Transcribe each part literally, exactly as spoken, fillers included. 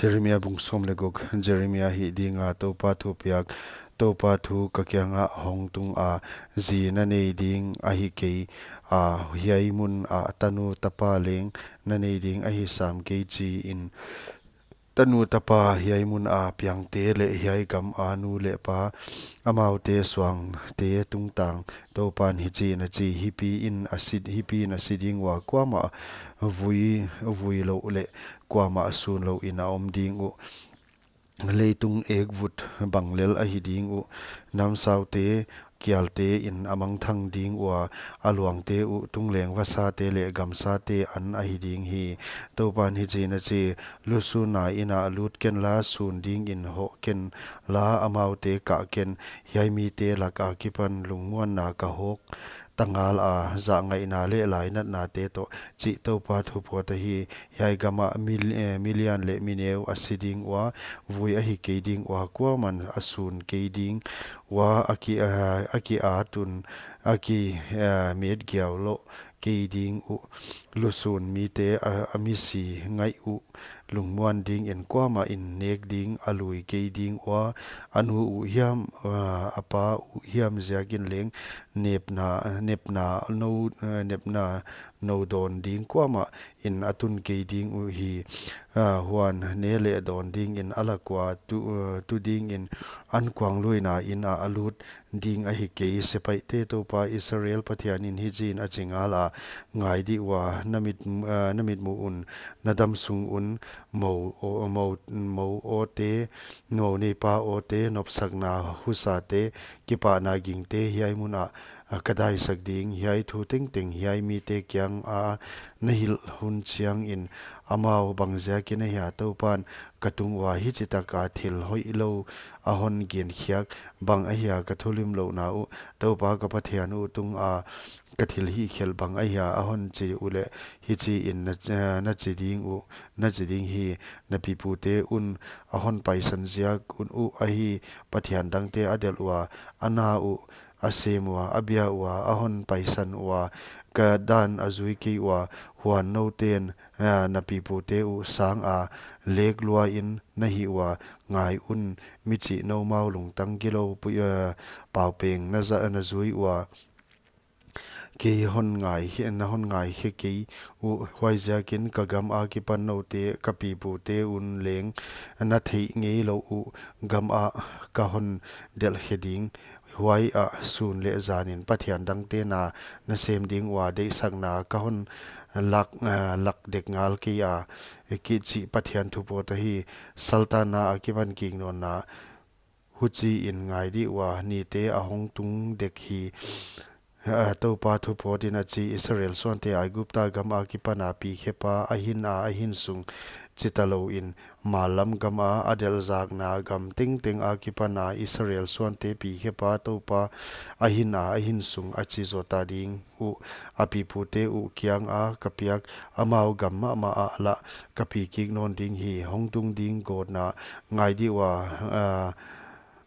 Jeremia bung sawm leh guk. Jeremia hih dinga Toupa thupiak. Toupa thu ka kiangah hong tunga, zi na nei ding ahi kei a, hiai munah tanu tapa leng na nei ding ahi sam kei, chiin. Tanu tapa, hiai muna piangte leh hiai gama nu leh pa, amaute suangte tungtang, Toupan hichiin a chi: Hipiin a si, hipiin a si ding ua, kuamah vui, vui louh leh kuamah sun louhin a om ding uh. Leitung ekvut bang lel ahi ding uh. Namsaute kialtein a mangthang ding ua, a luangte uh tungleng vasate leh gamsate an ahi ding hi. Toupan hichiin a chi: Lusunna inah lut kenla, sun dingin hoh kenla, amaute kah ken. Hiai mite lak akipan lungmuanna ka hawk ta ngala, zahngaihna leh lainatnate toh, chih Toupa thupawt ahi. Hiai gamah mi, eh, milian leh mineu a si ding ua, vui ahi kei ding ua, kuaman a sun kei ding ua, a ki, eh, a kiat un, a ki, eh, metgiau lou kei ding uh. Lusun mite a, a misi ngaih uh lungmuan dingin kuamahin nek ding a lui kei ding ua, a nu uh hiam, ah, a pa uh hiam ziakin leng nepna, nepna nou, ah, nepna nou dawn ding kuamahin a tun kei ding uhi. Ah, huan ne leh dawn dingin a lak ua tu, ah, tu dingin ankuangluina inah a lut ding ahi kei. Sepaihte Toupa Israel Pathianin hichiin a chi ngala: Ngai dih ua, na mit, ah, na mitmuh un, na damsung un, mou, o, mou, mou awte, mou neipa awte, nopsakna husate, kipahna gingte hiai munah, ah, ka daisak ding. Hiai thu tengteng hiai mite kianga na hilh hun chiangin, amau bang ziakin ahia Toupan ka tung ua hichitaka thil hoihlou a hon genkhiak? Bang ahia ka thulimlouhna uh, Toupa ka Pathian uh tunga ka thilhihkhelh bang ahia a hon chi uleh, hichiin na, eh, na chi ding uh, na chi ding hi: Na pipute un a hon paisan ziak un uh ahi, pathian dangte a delh ua, a na uh a sem ua, a bia ua, a hon paisan ua, ka dan a zui kei ua, huan nouten, ah, na pipute uh sanga lek luain na hih ua, ngai un, mi chih noumau lungtang gilou pui, ah, paupeng na za, na zui ua, kei hon ngai khe, na hon ngai khe kei uh. Huaiziakin ka gam akipan noute, ka pipute un leng na theih ngeilouh uh gamah ka hon delh khe ding. Huaiah sun leh zanin pathian dangte na, na sem ding ua, deihsakna ka hon lak, ah, lak dek ngal kei a, kichi Pathian thupawt ahi. Saltanna akipan kiknawnna. Huchiin ngai dih ua, nite a hong tung dek hi. Ah, Toupa thupawtin a chi: Israel suante Aigupta gam akipana pi khepa a hina a hinsung chitalouin, mallam gama a delhzakna gam tengteng akipana Israel suante pi khepa Toupa a hina a hinsung a chi zota ding uh, a pipute uh kianga ka piak amau gam mahmah ah lah ka pi kik nawn ding hi. Hong tung ding gawtna. Ngai dih ua, ah,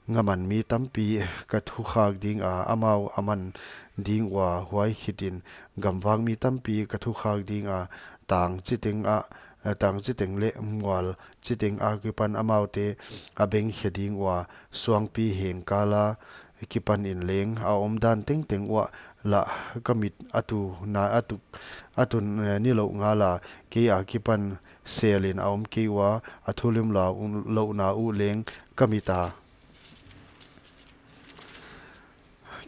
ngaman mi tampi ka thukhak dinga, amau a man ding ua, huai khitin gamvak mi tampi ka thukhak dinga, tang chiteng ah, eh, tang chiteng leh mual chiteng akipan amaute a beng khe ding ua, suangpi hengkala kipanin leng a omdan tengteng uah lah ka mit a tu na, a tu, a tun, eh, nilouh ngala, kei akipan selin a om kei ua, a thulimlouhna uh leng ka mita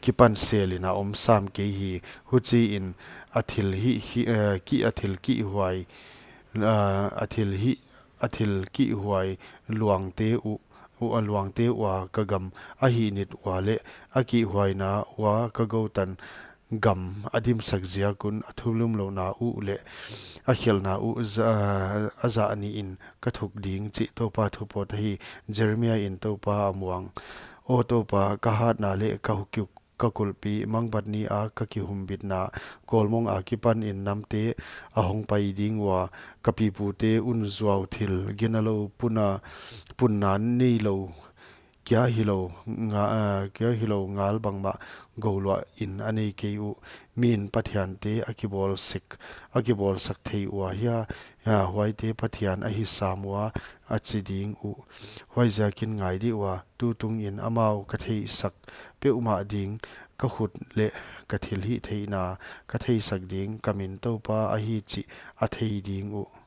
kipan selin a om sam kei hi. Huchiin a thil hih, hih, eh, ki, a thil kihhuai, ah, a thil hih, a thil kihhuai luangte uh, uh, a luangte ua ka gam a hihnit ua leh a kihhuaina ua ka goutan gam a dimsak ziak un a thulimlouhna uh leh a khelhna uh za-, a zah nihin ka thuk ding, chih Toupa thupawt ahi. Jeremia in Toupa a muang. Aw Toupa, ka hatna leh ka hukuk, ka kulhpi, mangbat nia ka kihumbitna, kawlmong akipanin namte a hong pai ding ua, ka pipute un zuau thil, ginalou puna, punna neilou kia hilou nga, ah, kia hilou ngal bangmah gouluah in a nei kei uh. Min Pathiante a kibawl sek, a kibawlsak thei ua hia, ah, huaite Pathian ahi sam ua, a chi ding uh. Huaiziakin ngai dih ua, tutungin amau ka theihsak peuhmah ding, ka khut leh ka thilhihtheihna ka theisak ding, ka min Toupa ahi chih a thei ding uh.